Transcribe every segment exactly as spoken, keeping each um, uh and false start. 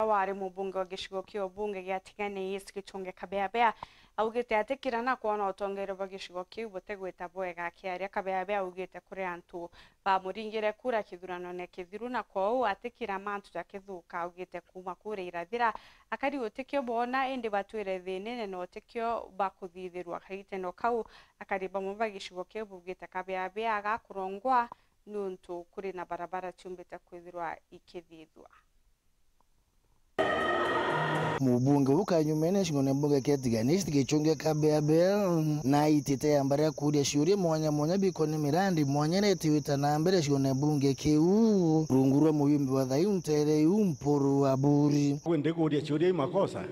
wari mubunge wa gicigo kia ubunge gia Tigania East Gichunge Kabeabea augite atikira na kwona utongeria bwa gicigo kiu butigwita bwega. Akiaria, Kabeabea augite kuri antu bamuringire kura kithuranone kithiru, na kwou atikira mantu jakithuka. Augite kuuma kura irathira, akari utikio boona, indi batwire thiinine na utikio bakuthithirua. Kagiteno kau, akari bamwe ba gicigo kiu baugite Kabeabea agakurongwa niuntu kuri na barabara ciumbite kwithirwa ikithithua. Mubunge uu kanyumene ciungone mbunge kia Tigania East Gichunge Kabeabea naitite yamba ria kuuria ciuria mwanya mwanya bikoni mirandi mwanya iria itiwita na mbere ciungone mbunge kiu rungu rwa muyumbi wa thaiu ntere iu Mpuru Aburi. Kwi ndikuuria ciuria i makosa?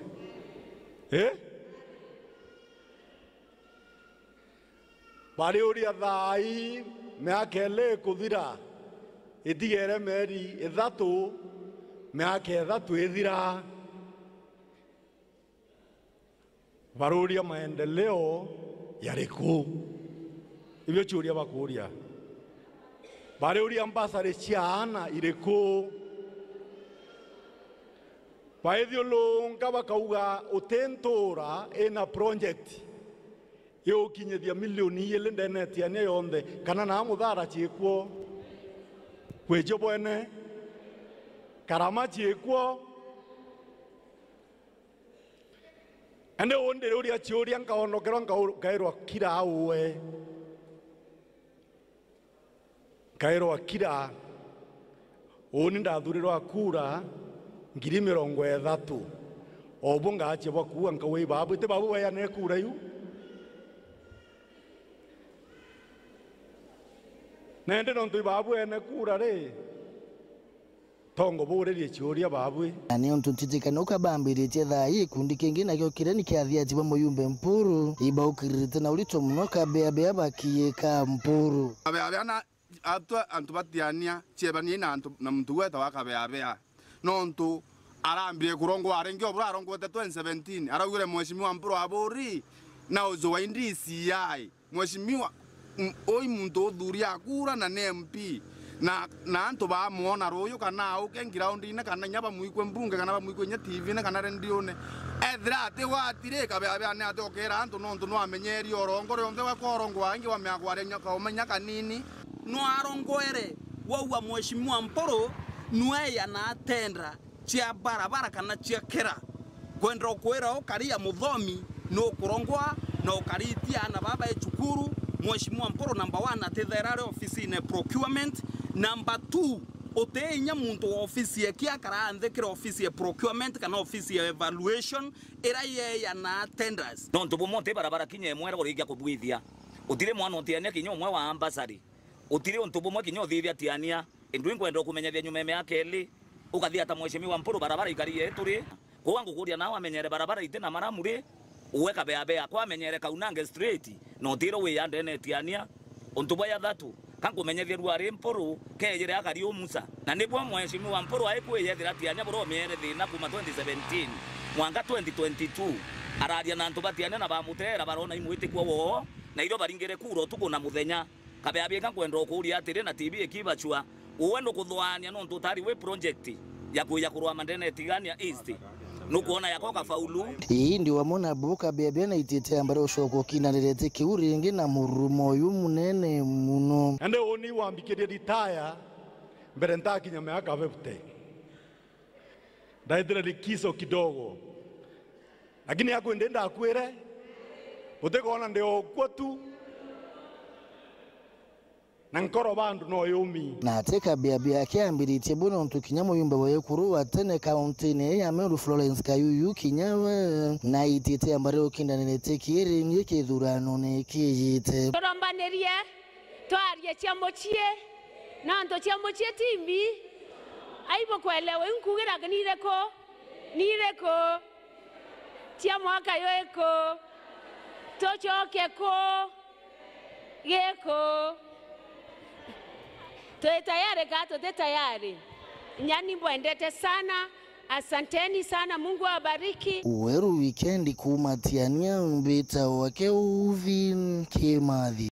Eh? Bariuria thaai, miaka iiri ikuthira, itigere mieri ithatu, miaka ithatu ithira. Baruria maendeleo yariku? Ibio ciuria bakuuria. Bariuria mbasari cia aana iriku? Baithiurunka bakauga, uti ntuura ina project igukinyithia milioni iiri ndene ya Tigania yonthe, kana naa muthara ciikuo, kwicio bwene, karama ciikuo. Indi uu ndiriuria ciuria, nkaonokerwa, nkau-, nkairwa kira uwe. Nkairwa kira, uuni ndathurirwa kura ngiri mirongo ithatu. O bu ngaachia bwa kuuga, nkauga, i babu, ti babu weanire kura iu? Na indi nontu i babu ene kura ri, tongo buuririe ciuria babui. Na niuntu ntitikane uka bambiritie thaa ii, gikundi kingi nakio kiria ni kia athiati ba muyumbe Mpuru, ibaukiririte na urito mono Kabeabea bakiika Mpuru. Kabeabea na atwa antu ba Tigania ciebanie na antu, na muntu gwetawa Kabeabea. Nontu arambire kurongwa aringi o bura arongwete twenty seventeen, araugire Mheshimiwa Mpuru Aburi, na uju wa indisi yai. Mheshimiwa, m-, ui muntu uthuria akura na ni M P. Na, na antu bamwona ruuyu kana auke ngiraundine kana inya bamwikue mbunge kana bamwikue inya T V-ne kana rendione. Ethira atigwati ri, Kabeabea ni ati ukeera antu nontu nwamenyeerie urongo rionthe gwe kworongwa ingi wamea kwaria inya kauma inya kanini. Nwarongwere waua Mheshimiwa Mpuru nweya na tendera cia barabara kana cia kira. Kwenda ukwira ukari ya muthomi nukurongwa na ukaritia aana baba e cukuru. Mheshimiwa Mpuru number one atithera ari ofisine procurement. Number two, uti inya muntu wa ofisi eki akara nthi kiri ofisi ya procurement kana ofisi ya evaluation ira yeyanaa tenders. Nontu bumwe uti barabara kinya imwe ira urikia kubwithia. Utiri mwana utiania kinya umwe wa ambasari. Utiri untu bumwe kinya uthithia Tigania. Indi nkwenda ukumenyethia nyuma ya miaka iiri, ukathia ta Mheshimiwa Mpuru barabara ikari yetu ri? Kuuga ngukuria nawe amenyere barabara iti na maramu ri? Uwe Kabeabea akwa amenyere kaunange straight, na utire wiya ndene Tigania. Untu bwa jathatu, ka nkumenyethie ruari Mpuru, keejire akari u Musa. Na nibwo Mheshimiwa Mpuru aikwiyethira Tigania buromiere thina kuma twenty seventeen mwanka twenty twenty-two. Araria na antu ba Tigania na bamuteera barona imwitikua woo, na irio baringire kura utuku na muthenya. Kabeabia, nkwenda ukuuria atiri, na T V ikibacua, uwe nukuthuania nontu utari wi project ya kuija kurwama ndene Tigania East? Nukwona yako kafaulu? Ii ndi wamwe na bu Kabeabia naitite ambare ucoka ukindanirite kiu ringi na mururumo uyu munene muno. Indi uni wambikirie ritaya mbere ntakinya miaka fifty. Ndaitire likizo kidogo. Lakini yaku indi ndakwire, utikona ndi o kwo tu. Na nkoro bandu no yumi. Na ati Kabeabia akiambiritie bu nontu kinya muyumbe wa ekuru wa tene kauntine ya Meru Florence Kayuyu kinya we naitite ambare ukindanirite kiiri ngi kithuranone kiijite. Turombanirie, twarie cia mucii, nontu cia mucii ti mbi. Aibu kwelewa, inkugira ni iriku? Ni iriku? Cia mwaka yuyu iku? Tucoke ku? Giku? Twi tayari ka tuti tayari? Nyani mbwendete sana. Asanteni sana, Mungu awabariki. Weru wikendi kuuma Tigania, mbita wake Uvin Kimathi.